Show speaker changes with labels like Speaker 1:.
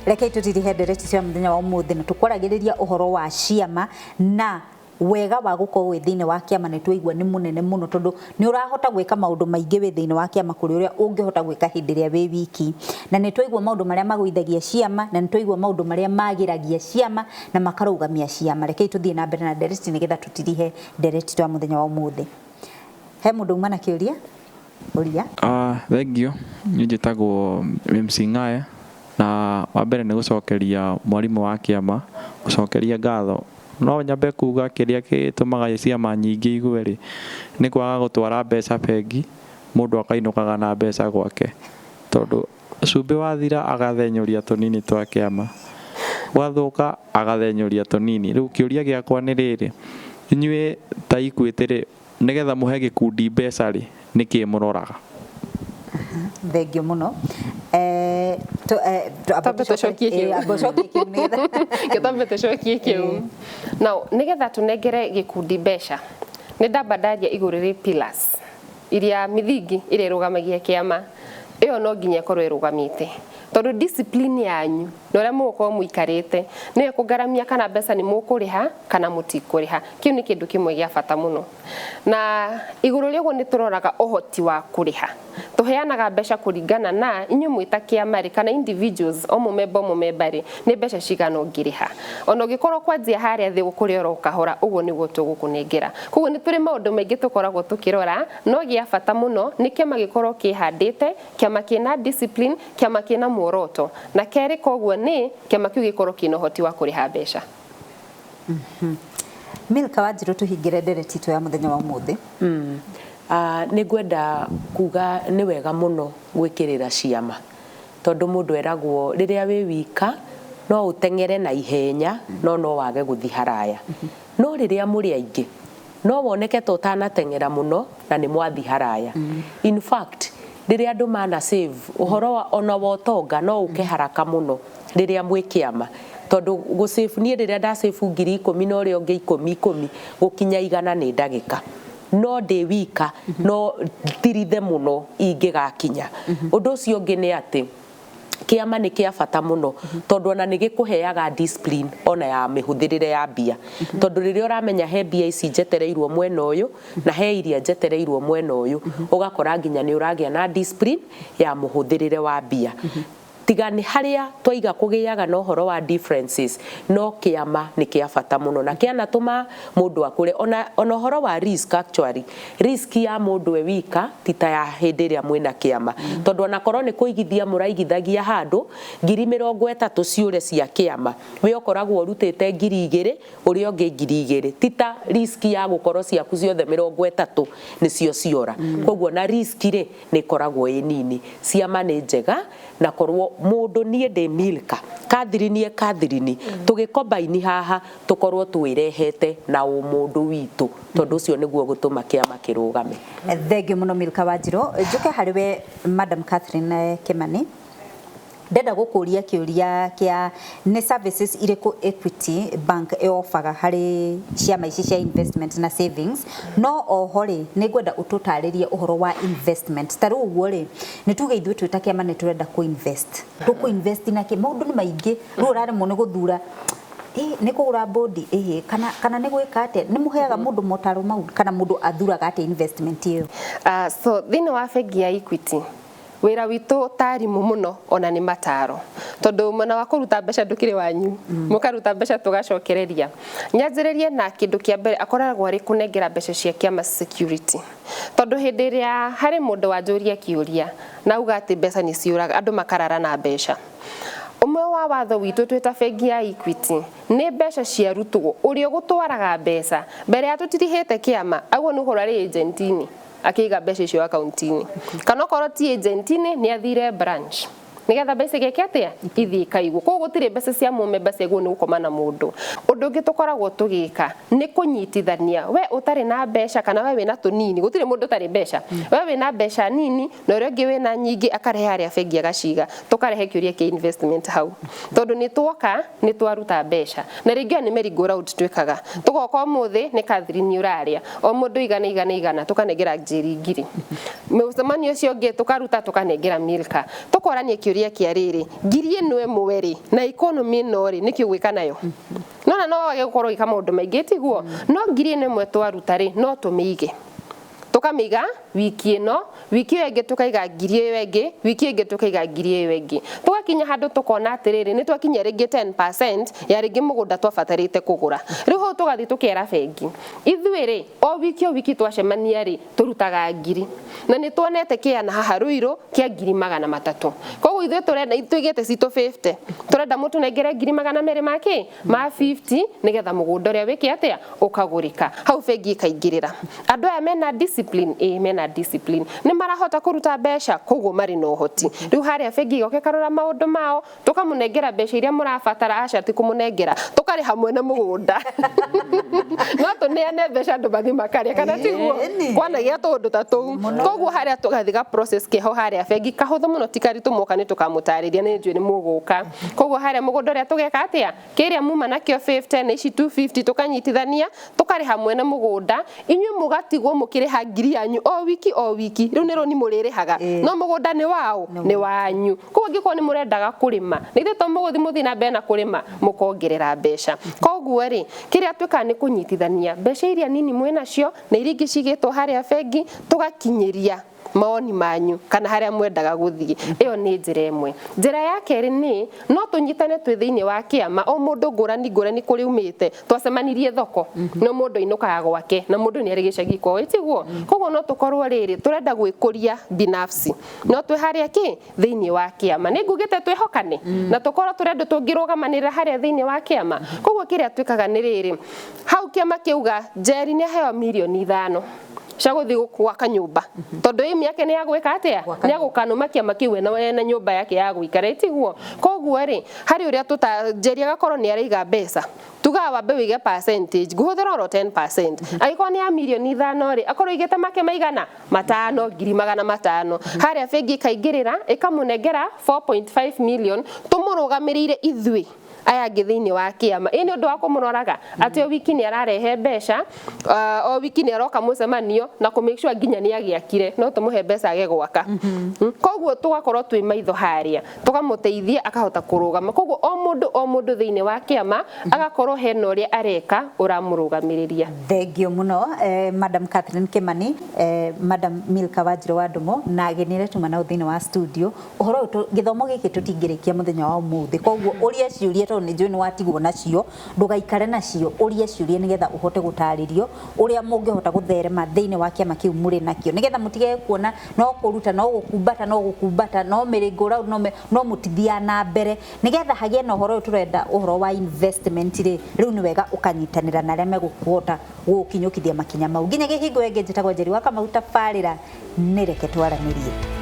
Speaker 1: Rekei tũtirihe ndereti cia mũthenya wa ũmũthĩ, na tũkwaragĩrĩria ũhoro wa ciama na wega wa gũkorwo wĩ thĩinĩ wa kĩama. Nĩ twaigua nĩ mũnene mũno, tondũ nĩ ũrahota gwĩka maũndũ maingĩ wĩ thĩinĩ wa kĩama kũrĩ ũrĩa ũngĩhota gwĩka hĩndĩ ĩrĩa wĩ wiki. Na nĩ twaigua maũndũ marĩa magũithagia ciama, na nĩ twaigua maũndũ marĩa magĩragia ciama na makarũgamia ciama. Rekei tũthiĩ na mbere na ndereti nĩgetha tũtirihe ndereti twa mũthenya wa ũmũthĩ. He mũndũ uma na kĩũria? Ũria.
Speaker 2: Thengiũ, niĩ njĩtagwo MC Ng'aya, na wa mbere nĩ gũcokeria mwarimũ wa kĩama, gũcokeria ngatho. No nyambe kuga kĩrĩa gĩtũmaga ciama nyingĩ igwe rĩ, nĩ kwaga gũtwara mbeca bengi, mũndũ akainũkaga na mbeca gwake, tondũ cumbĩ wathira agathenyũria tũnini twa kĩama, gwathũka agathenyũria tũnini. Rĩu kĩũria gĩakwa nĩ rĩrĩ, inyuĩ ta Equity rĩ, nĩgetha mũhe gĩkundi mbeca rĩ, nĩkĩ mũroraga?
Speaker 1: Thengio mũno.
Speaker 3: Twambe tũcokie kĩu.
Speaker 1: Amba ũcokie kĩu nĩgetha
Speaker 3: Gĩtambe tũcokie kĩu. Now, nĩgetha tũnengere gĩkundi mbeca, nĩ ndamba ndaria igũrũ rĩ pillars iria, mĩthingi ĩrĩa ĩrũgamagia kĩama ĩyo, no nginya ĩkorwo ĩrũgamĩte, tondũ discipline yanyu na ũrĩa mũgũkorwo mũikarĩte nĩyo ĩkũngaramia kana mbeca nĩ mũkũrĩha kana mũtikũrĩha. Kĩu nĩ kĩndũ kĩmwe gĩa bata mũno. Na igũrũ rĩa ũguo, nĩ tũroraga ũhoti wa kũrĩha. Tũheanaga mbeca kũringana na inyuĩ mwĩta kĩama rĩ, kana individuals, o mũmemba o mũmemba rĩ, nĩ mbeca cigana ũngĩrĩha. Ona ũngĩkorwo kwanjia harĩa thĩ gũkũrĩa oro kahora, ũguo nĩguo tũgũkũnengera. Koguo nĩ tũrĩ maũndũ maingĩ tũkoragwo tũkĩrora, no gĩa bata mũno nĩ kĩama gĩkorwo kĩhandĩte, kĩama kĩna discipline, kĩama kĩna muoroto, na kerĩ koguo nĩ kĩama kĩu gĩkorwo kĩna ũhoti wa kũrĩha mbeca.
Speaker 1: Milka Wanjirũ, tũhingĩre ndereti itũ ya mũthenya wa ũmũthĩ.
Speaker 4: Nĩ ngwenda kuga nĩ wega mũno gwĩkĩrĩra ciama, tondũ mũndũ eragwo rĩrĩa wĩ wika no ũteng'ere na ihenya, no wage gũthi haraya, no rĩrĩa mũrĩ aingĩ no woneke ta ũtanateng'era mũno na nĩ mwathi haraya. In fact, rĩrĩa andũ mana save ũhoro wa ona wa ũtonga no ũke haraka mũno rĩrĩa mwĩ kĩama, tondũ gũ save, niĩ rĩrĩa nda save 10,000 na ũrĩa ũngĩ ikũmi ikũmi, gũkinya 100 nĩ ndagĩka, no ndĩ wika no thirithe mũno ingĩgakinya. Ũndũ ũcio ũngĩ nĩ atĩ kĩama nĩ kĩa bata mũno, tondũ ona nĩ gĩkũheaga discipline ona ya mĩhũthĩrĩre ya mbia, tondũ rĩrĩa ũramenya he mbia ici njetereirwo mwena ũyũ na he iria njetereirwo mwena ũyũ, ũgakora nginya nĩ ũragĩa na discipline ya mũhũthĩrĩre wa mbia. Tiga nĩ harĩa twaiga kũgĩaga na ũhoro wa differences, no kĩama nĩ kĩa bata mũno na kĩanatũma mũndũ akũre. Ona ũhoro wa risk, actually risk ya mũndũ e wika ti ta ya hĩndĩ ĩrĩa mwĩna kĩama, tondũ onakorwo nĩ kũigithia mũraigithagia handũ 30,000 ciũre cia kĩama, we ũkoragwo ũrutĩte 2,000, ũrĩa ũngĩ 2,000, ti ta risk ya gũkorwo ciaku ciothe 30 nĩcio ciora. Koguo na risk rĩ, nĩ ĩkoragwo ĩ nini. Ciama nĩ njega, na korwo mũndũ, niĩ ndĩ Milka, Catherine e Catherine, tũgĩkombaini haha tũkorwo twĩrehete na ũmũndũ witũ, tondũ ũcio nĩguo gũtũma kĩama kĩrũgame.
Speaker 1: Thengio mũno, Milka Wanjirũ. Njũke harĩ we, Madam Catherine Kimani. Ndenda gũkũria kĩũria kĩa nĩ services irĩkũ Equity Bank ĩofaga harĩ ciama ici cia investment na savings. No oho rĩ, nĩ ngwenda ũtũtarĩrie ũhoro wa investment. Ta rĩu ũguo rĩ, nĩ tuge ithuĩ twĩ ta kĩama nĩ tũrenda kũ invest, tũkũ invest na kĩ? Maũndũ nĩ maingĩ, rĩu ũraremwo nĩ gũthura, nĩ kũgũra bond ĩhĩ kana nĩ gwĩka atĩa. Nĩ mũheaga mũndũ motaro mau, kana mũndũ athuraga atĩa investment ĩyo?
Speaker 3: So thĩinĩ wa bengi ya Equity, wĩra witũ ta arimũ mũno ona nĩ mataro, tondũ mwena wa kũruta mbeca ndũkĩrĩ wanyu, mũkaruta mbeca tũgacokereria. Nyanjĩrĩrie na kĩndũ kĩa mbere akoragwo arĩ kũnengera mbeca cia kĩama security, tondũ hĩndĩ ĩrĩa harĩ mũndũ wanjũria kĩũria na auga atĩ mbeca nĩ ciũraga, andũ makarara na mbeca. Ũmwe wa watho witũ twĩ ta bengi ya Equity nĩ mbeca ciarutwo, ũrĩa ũgũtwaraga mbeca mbere ya tũtirihĩte kĩama aguo nĩ ũkorwo arĩ agent-inĩ akĩiga mbeca icio akaunti-inĩ, kana okorwo ti agent-inĩ, nĩ athire branch nigetha mbeca igeke atĩa, ithiĩ ikaigwo. Koguo gũtirĩ mbeca cia mũmemba ciagwo nĩ gũkoma na mũndũ. Ũndũ ũngĩ tũkoragwo tũgĩka nĩ kũnyitithania we ũtarĩ na mbeca kana we wĩna tũnini. Gũtirĩ mũndũ ũtarĩ mbeca. We wĩna mbeca nini na ũrĩa ũngĩ wĩna nyingĩ akarehe harĩa bengi agaciga, tũkarehe kĩũria kĩa investment hau, tondũ nĩ tuoka nĩ twaruta mbeca na rĩngĩ ona nĩ merry go round twĩkaga. Tũgoka ũmũthĩ nĩ Catherine ũrarĩa, o mũndũ 100 100 100, tũkanengera njĩri ngiri. Mũcemanio ũcio ũngĩ tũkaruta tũkanengera Milka. Tũkorania kĩũria kĩa rĩrĩ, ngiri ĩno ĩmwe rĩ, na economy ĩno rĩ, nĩkĩ ũgwĩka nayo? Nona no wage gũkorwo ũgĩka maũndũ maingĩ tiguo? No ngiri ĩno ĩmwe twaruta rĩ, no tũmĩige. Tũkamĩiga wiki ĩno, wiki ĩyo ĩngĩ tũkaiga ngiri ĩyo ĩngĩ, wiki ĩngĩ tũkaiga ngiri ĩyo ĩngĩ. Tũgakinya handũ tũkona atĩrĩrĩ, nĩ twakinyia rĩngĩ 10% ya rĩngĩ mũgũnda twabatarĩte kũgũra. Rĩu hau tũgathiĩ tũkera bengi, ithuĩ rĩ, o wiki o wiki twacemania rĩ, tũrutaga ngiri. Na nĩ tuonete kĩana haha Ruiru kĩa ngiri 300. Koguo ithuĩ tũrenda, tũigĩte citũ 50. Tũrenda mũtũnengere ngiri 200 ma kĩ? Ma 50 nĩgetha mũgũnda ũrĩa wĩke atĩa? Ũkagũrĩka. Hau bengi ĩkaingĩrĩra. Andũ aya mena discipline, ĩĩ mena discipline. Nĩ marahota kũruta mbeca, koguo marĩ na ũhoti. Rĩu harĩa bengi ĩgoka ĩkarora maũndũ mao, tũkamũnengera mbeca iria mũrabatara, aca ti kũmũnengera, tũkarĩha mwene mũgũnda. No tũneane mbeca andũ mathiĩ makarĩa, kana tiguo? Kwanagĩa tũũndũ ta tũu. Koguo harĩa tũgathiĩ ga process keho harĩa bengi, kahũthũ mũno ti karitũ, mwoka nĩ tũkamũtarĩria, nĩ njũĩ nĩ mũgũka. Koguo harĩa mũgũnda ũrĩa tũgeka atĩa? Kĩrĩa muma nakĩo 50 na ici 250 tũkanyitithania, tũkarĩha mwene mũgũnda, inyuĩ mũgatigwo mũkĩrĩha ngiri yanyu o wiki o wiki. Rĩu nĩ rũni mũrĩrĩhaga, no mũgũnda nĩ wao, nĩ wanyu. Koguo angĩkorwo nĩ mũrendaga kũrĩma, nĩ ithuĩ to mũgũthiĩ mũthiĩ na mbere na kũrĩma, mũkongerera mbeca. Koguo rĩ, kĩrĩa twĩkaga nĩ kũnyitithania mbeca iria nini mwĩnacio na iria ingĩ cigĩtwo harĩa bengi, tũgakinyĩria maoni manyu kana harĩa mwendaga gũthiĩ. Ĩyo nĩ njĩra ĩmwe. Njĩra ya kerĩ nĩ no tũnyitane twĩ thĩinĩ wa kĩama, o mũndũ ngũrani ngũrani kũrĩa umĩte, twacemanirie thoko, no mũndũ ainũkaga gwake na mũndũ nĩ arĩ gĩcagi kwao, tiguo? Koguo no tũkorwo rĩrĩ tũrenda gwĩkũria binafsi, no twĩ harĩa kĩ thĩinĩ wa kĩama. Nĩ ngugĩte twĩhokane na tũkorwo tũrĩ andũ tũngĩrũgamanĩrĩra harĩa thĩinĩ wa kĩama. Koguo kĩrĩa twĩkaga nĩ rĩrĩ, hau kĩama kĩauga Njeri nĩ aheo mirioni 5 cia gũthiĩ gwaka nyũmba, tondũ aim yake nĩ ya gwĩka atĩa? Nĩ agũkanũma kĩama kĩu ena nyũmba yake ya gũikara, tiguo? Koguo rĩ, harĩ ũrĩa Njeri agakorwo nĩ araiga mbeca, tugaga wambe wĩige percentage, ngũhũthĩra oro 10%. Angĩkorwo nĩ ya mirioni 5 rĩ, akorwo aigĩte make maigana? 5, ngiri 500. Harĩa bengi ĩkaingĩrĩra, ĩkamũnengera 4.5 million, tũmũrũgamĩrĩire ithuĩ aya angĩ thĩinĩ wa kĩama. Ĩ nĩ ũndũ wa kũmũroraga atĩ o wiki nĩ ararehe mbeca, o wiki nĩ aroka mũcemanio na kũ make sure nginya nĩ agĩakire, no tũmũhe mbeca age gwaka. Koguo tũgakorwo twĩ maitho harĩa, tũkamũteithia akahota kũrũgama. Koguo o mũndũ o mũndũ thĩinĩ wa kĩama agakorwo hena ũrĩa areka ũramũrũgamĩrĩria.
Speaker 1: Thengio mũno Madam Catherine Kimani, Madam Milka Wanjiru wa Ndung'u na ageni arĩa tuma nao thĩinĩ wa studio. Ũhoro ũyũ gĩthomo gĩkĩ tũtingĩrĩkia mũthenya wa ũmũthĩ, koguo ũrie ciũria tondũ nĩ njũĩ nĩ watigwo nacio, ndũgaikare nacio, ũrie ciũria nĩgetha ũhote gũtarĩrio ũrĩa mũngĩhota gũtherema thĩinĩ wa kĩama kĩu mũrĩ nakĩo, nĩgetha mũtige kuona no kũruta no gũkumbata no gũkumbata no mĩrĩngũ round no mũtithiaga na mbere, nĩgetha hagĩe na ũhoro ũyũ tũrenda, ũhoro wa investment rĩ, rĩu nĩ wega ũkanyitanĩra na arĩa megũkũhota gũgũkinyũkithia makinya mau. Nginya hingo ĩngĩ njĩtagwo Njeri wa Kamau, tabarĩra nĩ reke twaranĩrie.